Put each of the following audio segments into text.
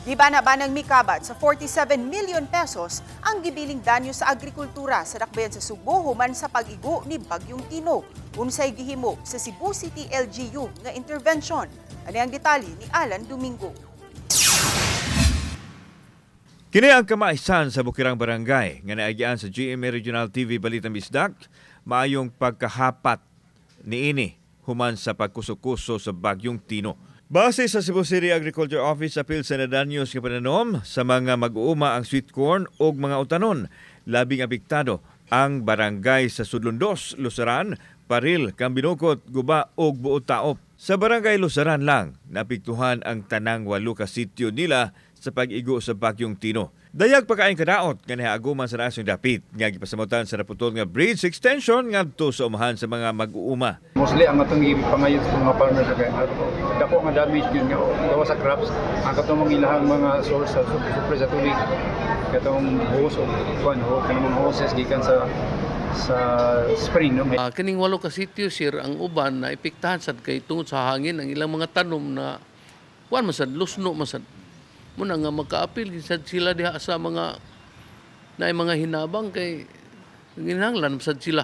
Gibana-banang mikabat sa 47 million pesos ang gibiling danyo sa agrikultura sa dakbayan sa Sugbo human sa pag-igo ni Bagyong Tino. Unsay gihimo sa Cebu City LGU nga intervention? Ani ang detalye ni Alan Domingo. Kini ang kamaisan sa Bukirang Barangay nga naagian sa GMA Regional TV Balitang Bisdak maayong pagkahapat niini human sa pagkuso-kuso sa Bagyong Tino. Base sa Cebu City Agriculture Office, apil sa nadanyos nga pananom sa mga mag-uuma ang sweet corn ug mga utanon. Labing apektado ang barangay sa Sudlon 2, Lusaran, Paril, Cambinocot, Guba ug Buot Taop. Sa Barangay Lusaran lang, naapektuhan ang tanang 8 ka sityo nila sa pag-igo sa Bagyong Tino. Dayag pagkain kadaot nga nahaguman sa nasong dapit nga gipasamutan sa naputol nga bridge extension ngadto sa umahan sa mga mag-uuma. Mostly ang atong ipangayo sa mga farmers kay dako nga damage yun nga gawa sa crops, ang katong mga ilahang mga source sa supply sa tubig, katong hose o kuan ho, kanang mga hoses gikan sa spring, no. Kining 8 ka sitio, sir, ang uban na epektahan sad kay tungod sa hangin ang ilang mga tanom na kuan man sad, lusno man sad. Muna nga makaapil sad sila diha sa mga na mga hinabang kay ginahanglan sad sila.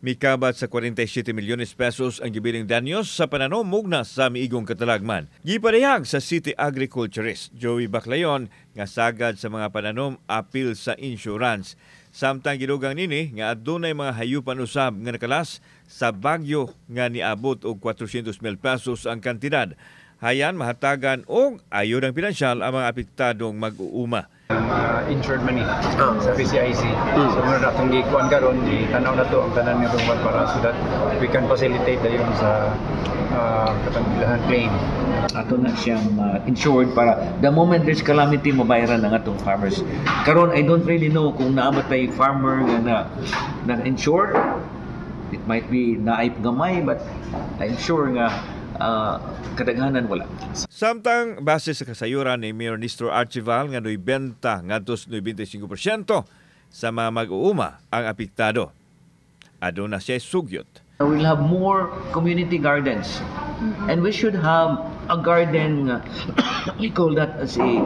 Mikabat sa 47 milyones pesos ang gibiling danyos sa pananom mugna sa miigong katalagman. Giparehag sa City Agriculturist Joey Baclayon nga sagad sa mga pananom apil sa insurance. Samtang gidugang nini nga adunay mga hayupan usab nga nakalas sa bagyo nga niabot og 400 mil pesos ang kantidad. Hayan mahatagan og ayudang pinansyal ang mga apektadong mag-uuma. Insured money sa PCIC. So muna na itong gikuan karon, tanaw na to ang tanan nga tungkol para so that we can facilitate dayon sa katong ilahan claim. Ato na siyang insured para the moment there's calamity, mabayaran ang atong farmers. Karon, I don't really know kung naa ba tay farmer nga na insure. It might be naay gamay, but I'm sure nga kadaghanan wala. Samtang base sa kasayuran ni Mayor Nestor Archival nga 90 ngadto sa 95% sa mga mag-uuma ang apektado. Aduna siya sugyot. We'll have more community gardens. And we should have a garden, we call that as a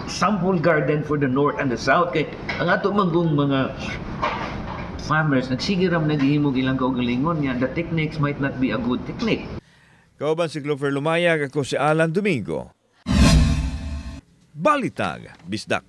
sample garden for the north and the south. Kay ang ato manggong mga farmers, nagsige ra man naghihimog ilang kaugalingon niya, the techniques might not be a good technique. Kauban si Clover Lumayag, ako si Alan Domingo. Balitag, Bisdak.